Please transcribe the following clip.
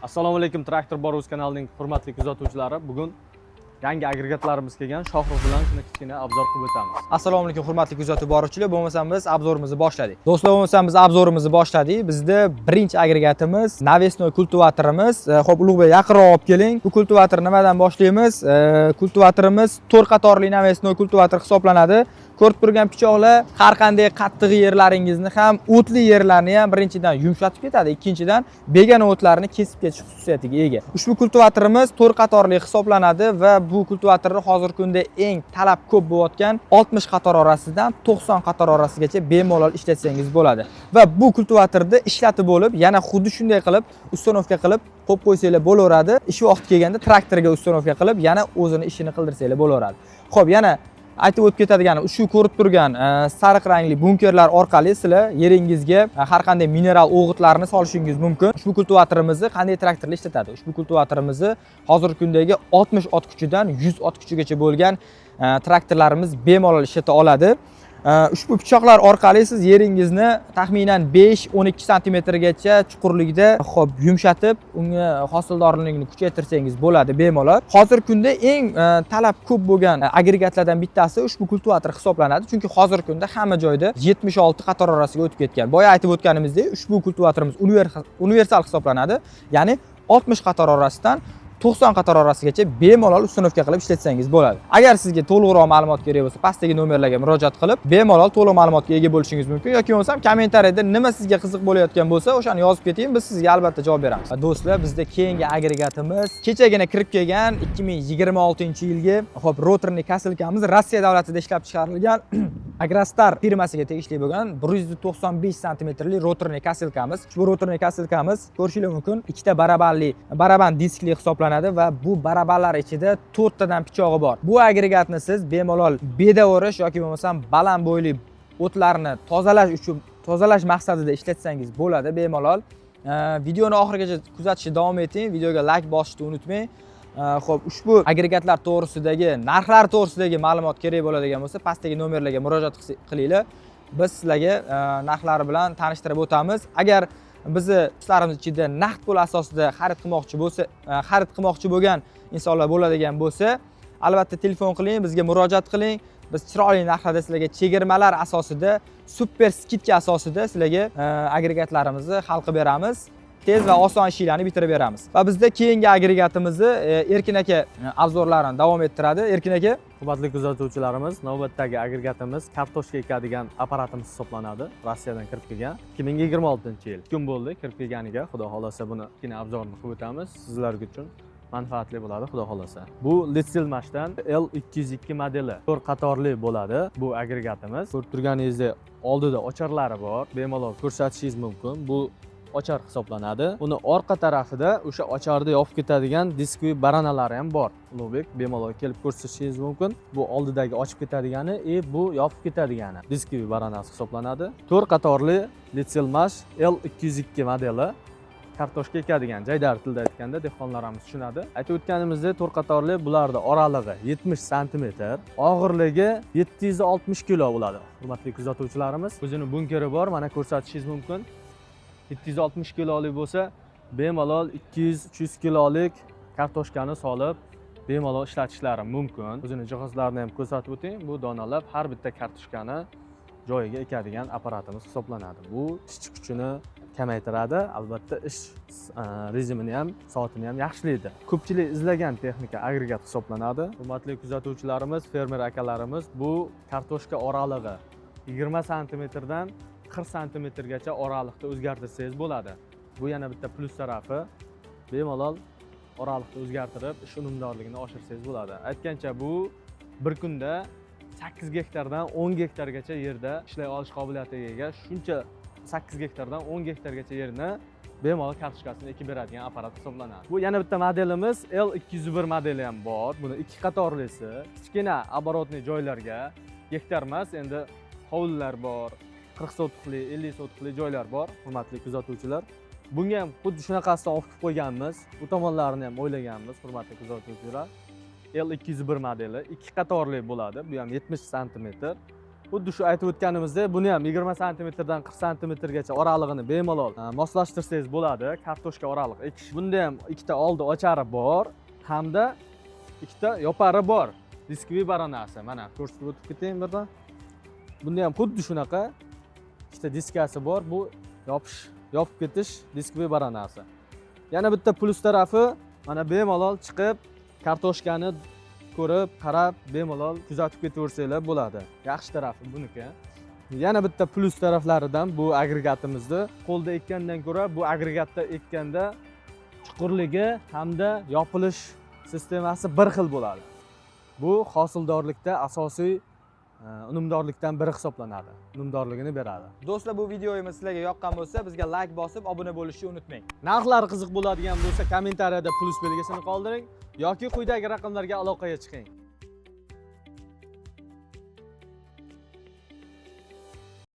Assalomu alaykum, Traktor bor o'z kanalining hurmatli kuzatuvchilari. Bugun yangi agregatlarimiz kelgan. Shohrux bilan shuni kichkina обзор qilib o'tamiz. Assalomu alaykum, hurmatli kuzatib boruvchilar. Bo'lmasam, biz обзор imizni boshladik. Do'stlar, bo'lmasam, biz обзор imizni boshladik. Bizda birinchi agregatimiz навесной kultivatorimiz. Xo'p, Ulug'bek, yaqinroq olib keling. Bu kultivator nimadan boshlaymiz? Kultivatorimiz to'rt qatorli навесной kultivator hisoblanadi. Ko'rib turgan pichoqlar har qanday qattiq yerlaringizni ham, o'tli yerlarni ham birinchidan yumshatib ketadi, ikkinchidan begona o'tlarni kesib ketish xususiyatiga ega. Ushbu kultivatorimiz to'rt qatorli hisoblanadi va bu kultivatorni hozirgi kunda eng talab ko'p bo'layotgan 60 qator orasidan 90 qator orasigacha bemalol ishlatsangiz bo'ladi. Va bu kultivatorni ishlatib bo'lib, yana xuddi shunday qilib установка qilib qo'yib qo'ysanglar bo'laveradi. Ish vaqti kelganda traktorga установка qilib, yana o'zini ishini qildirsanglar bo'laveradi. Xo'p, yana aytib o'tib ketadiganim, shu ko'rib turgan sariq rangli bunkerlar orqali sizlar yeringizga har qanday mineral o'g'itlarni solishingiz mumkin. Ushbu kultivatorimizni qanday traktorlar ishlatadi? Ushbu kultivatorimizni hozirgi kundagi 60 ot kuchidan 100 ot kuchigacha bo'lgan traktorlarimiz bemalol ishlata oladi. Ushbu pichoqlar orqali siz yeringizni taxminan 5-12 santimetrgacha chuqurlikda, xo'p, yumshatib, unga hosildorligini kuchaytirsangiz bo'ladi bemalol. Hozirgi kunda eng talab ko'p bo'lgan agregatlardan bittasi ushbu kultivator hisoblanadi, chunki hozirgi kunda hamma joyda 76 qator orasiga o'tib ketgan. Boya aytib o'tganimizdek, ushbu kultivatorimiz universal hisoblanadi, ya'ni 60 qator orasidan 90 qator orasigacha bemalol установка qilib ishlatsangiz bo'ladi. Agar sizga to'liqroq ma'lumot kerak bo'lsa, pastdagi nomerlarga murojaat qilib, bemalol to'liq ma'lumotga ega bo'lishingiz mumkin yoki bo'lmasam kommentariyada nima sizga qiziq bo'layotgan bo'lsa, o'shani yozib keting, biz sizga albatta javob beramiz. Do'stlar, bizda keyingi agregatimiz kechagina kirib kelgan 2026-yilgi, xo'p, роторный косилка miz, Rossiya davlatida ishlab chiqarilgan, Agrostar firmasiga tegishli bo'lgan 195 santimetrli роторный косилка miz. Ushbu роторный косилка miz, ko'rishingiz mumkin, ikkita barabanli, baraban diskli hisoblanadi va bu barabanlar ichida to'rttadan pichog'i bor. Bu agregatni siz bemalol beda o'rish yoki bo'lmasam baland bo'yli o'tlarni tozalash uchun, tozalash maqsadida ishlatsangiz bo'ladi bemalol. Videoni oxirigacha kuzatishni davom eting, videoga layk bosishni unutmang. Xo'p, ushbu agregatlar to'g'risidagi, narxlar to'g'risidagi ma'lumot kerak bo'ladigan bo'lsa, pastdagi nomerlarga murojaat qilinglar. Biz sizlarga narxlari bilan tanishtirib o'tamiz. Agar bizni do'stlarimiz ichida naqd pul asosida xarid qilmoqchi bo'lsa, xarid qilmoqchi bo'lgan insonlar bo'ladigan bo'lsa, albatta telefon qiling, bizga murojaat qiling. Biz chiroyli narxlarda sizlarga chegirmalar asosida, супер скидка asosida sizlarga agregatlarimizni hal qilib beramiz. Tez va oson ishlarni bitirib beramiz. Va bizda keyingi agregatimizni Erkin aka обзор larini davom ettiradi. Erkin aka. Hurmatli kuzatuvchilarimiz, navbatdagi agregatimiz kartoshka ekadigan apparatimiz hisoblanadi. Rossiyadan kirib kelgan. 2026-yil. Kun bo'ldi kirib kelganiga. Xudo xohlasa, buni kichkina обзор ini qilib o'tamiz. Sizlar uchun manfaatli bo'ladi, xudo xohlasa. Bu Litzelmashdan L202 modeli. To'rt qatorli bo'ladi bu agregatimiz. Ko'rib turganingizdek, oldida ocharlari bor. Bemalol ko'rsatishingiz mumkin. Bu ochar hisoblanadi. Uni orqa tarafida o'sha ocharni yopib ketadigan дисковый baranalari ham bor. Ulug'bek, bemalol kelib ko'rsatishingiz mumkin. Bu oldidagi ochib ketadigani и bu yopib ketadigani дисковый baranasi hisoblanadi. To'rt qatorli Litzelmash L202 modeli, kartoshka ekadigan, jaydari tilda aytganda dehqonlarimiz tushunadi. Aytib o'tganimizdek, to'rt qatorli, bularni oralig'i 70 santimetr, og'irligi 760 kilo bo'ladi. Hurmatli kuzatuvchilarimiz, o'zini bunkeri bor, mana ko'rsatishingiz mumkin. 760 kilolik bo'lsa, bemalol 200-300 kilolik kartoshkani solib, bemalol ishlatishlari mumkin. O'zini jihozlarini ham ko'rsatib o'ting. Bu donalab har bitta kartoshkani joyiga ekadigan apparatimiz hisoblanadi. Bu ishchi kuchini kamaytiradi, albatta ish rejimini ham, soatini ham yaxshilaydi. Ko'pchilik izlagan texnika, agregat hisoblanadi. Hurmatli kuzatuvchilarimiz, fermer akalarimiz, bu kartoshka oralig'i 20 santimetrdan 40 santimetrgacha oraliqda o'zgartirsangiz bo'ladi. Bu yana bitta plyus tarafi. Bemalol oraliqni o'zgartirib, ish unumdorligini oshirsangiz bo'ladi. Aytgancha, bu bir kunda 8 gektardan 10 gektargacha yerda ishlay olish qobiliyatiga ega. Shuncha 8 gektardan 10 gektargacha yerni bemalol kartoshkasini ekib beradigan apparat hisoblanadi. Bu yana bitta modelimiz L201 modeli ham bor. Buni ikki qatorlisi kichkina оборотный joylarga, gektar emas, endi hovlilar bor, 40 sotixli, 50 sotixli joylar bor, hurmatli kuzatuvchilar. Bunga ham xuddi shunaqasidan olib kelib qo'yganmiz. Bu tomonlarini ham o'ylaganmiz, hurmatli kuzatuvchilar. L201 modeli ikki qatorli bo'ladi. Bu ham 70 santimetr. Xuddi shu aytib o'tganimizdek, buni ham 20 santimetrdan 40 santimetrgacha oralig'ini bemalol moslashtirsangiz bo'ladi. Kartoshka oraliq ekish. Bunda ham ikkita oldi ochari bor hamda ikkita yopari bor. Дисковый baronasi. Mana ko'rsatib o'tib ketayin birdan. Bunda ham xuddi shunaqa ikkita diskasi bor. Bu yopib ketish дисковый baronasi. Yana bitta plyus tarafi, mana bemalol chiqib kartoshkani ko'rib, qarab, bemalol kuzatib ketaversanglar bo'ladi. Yaxshi tarafi buniki. Yana bitta plyus taraflaridan bu agregatimizni qo'lda ekkandan ko'ra bu agregatda ekkanda chuqurligi hamda yopilish sistemasi bir xil bo'ladi. Bu hosildorlikda asosiy unumdorlikdan biri hisoblanadi. Unumdorligini beradi. Do'stlar, bu videomiz sizlarga yoqqan bo'lsa, bizga like bosib, obuna bo'lishni unutmang. Narxlar qiziq bo'ladigan bo'lsa, kommentariyada plyus belgisini qoldiring yoki quyidagi raqamlarga aloqaga chiqing.